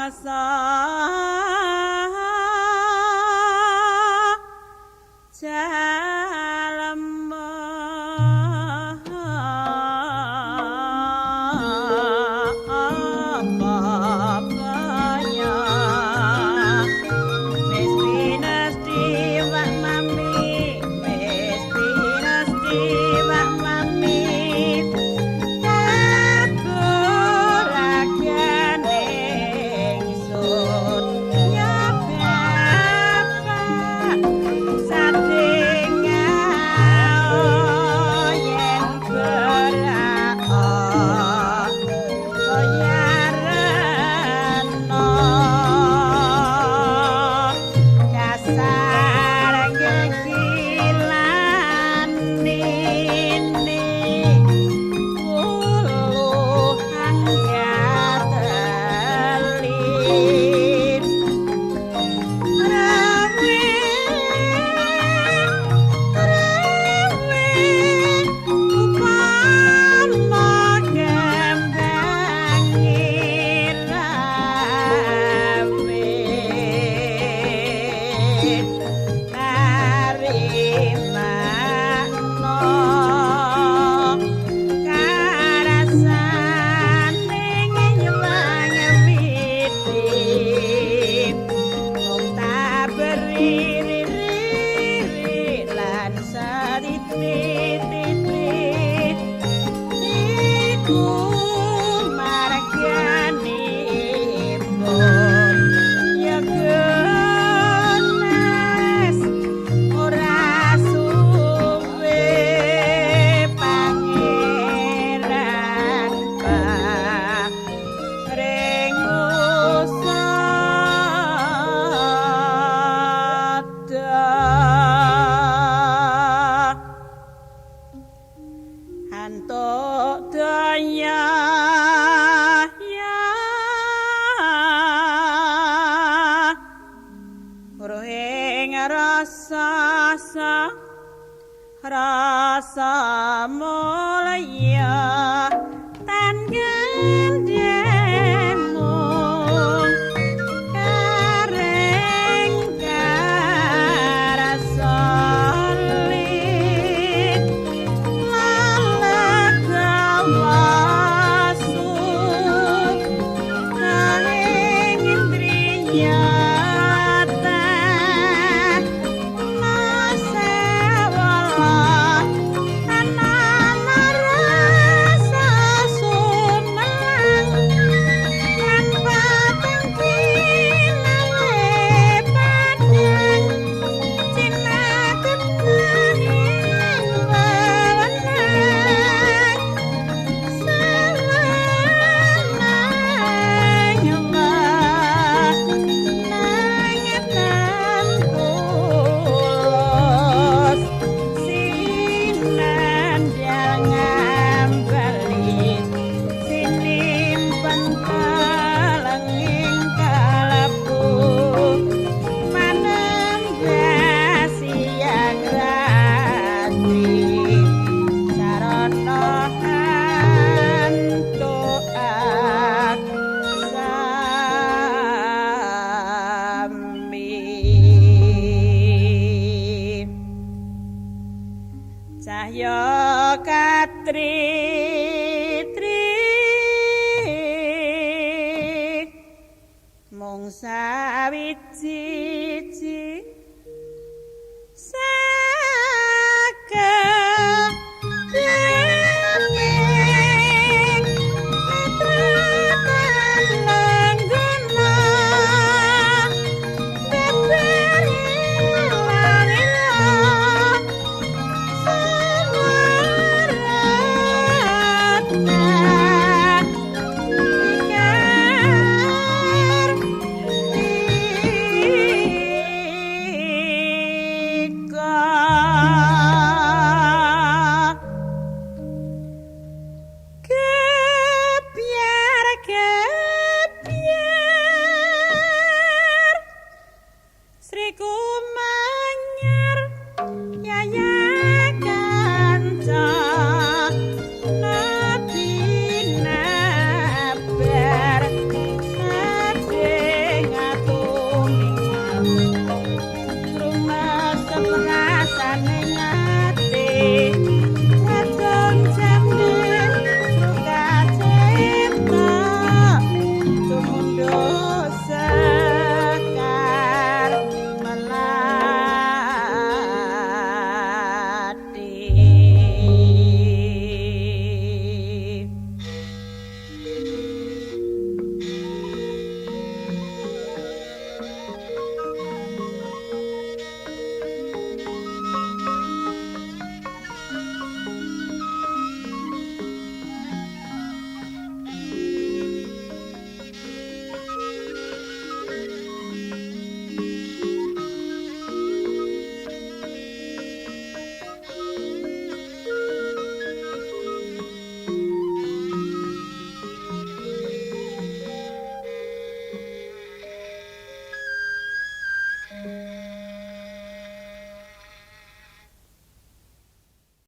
Rasa jalma apa kaya wis pinesti wak mami, wis pinesti wak mami, kakuragane ingsun ya bapak sadinga yen berak kaya rena dasar gegilane wuluh anggateli rawe rawe upama kembangi rawe tarimakna karasane nyuwang witi mung tak beri riri lan satitik-titik iku marganipun ya genes ora suwe pangeran paring usada antuk daya ya rohing rasa rasa mulya tan gendhemu kareng karasa lalagawasu kaing indriyata nasewala anana rasa sumelang lan patang pinawe padang cinaketang ing wewenang sawenang wenang tulus sinandal ngambali sinimpen telenging kalebu manembah siang rati sarana antuk sami cahya katri tri mung sawiji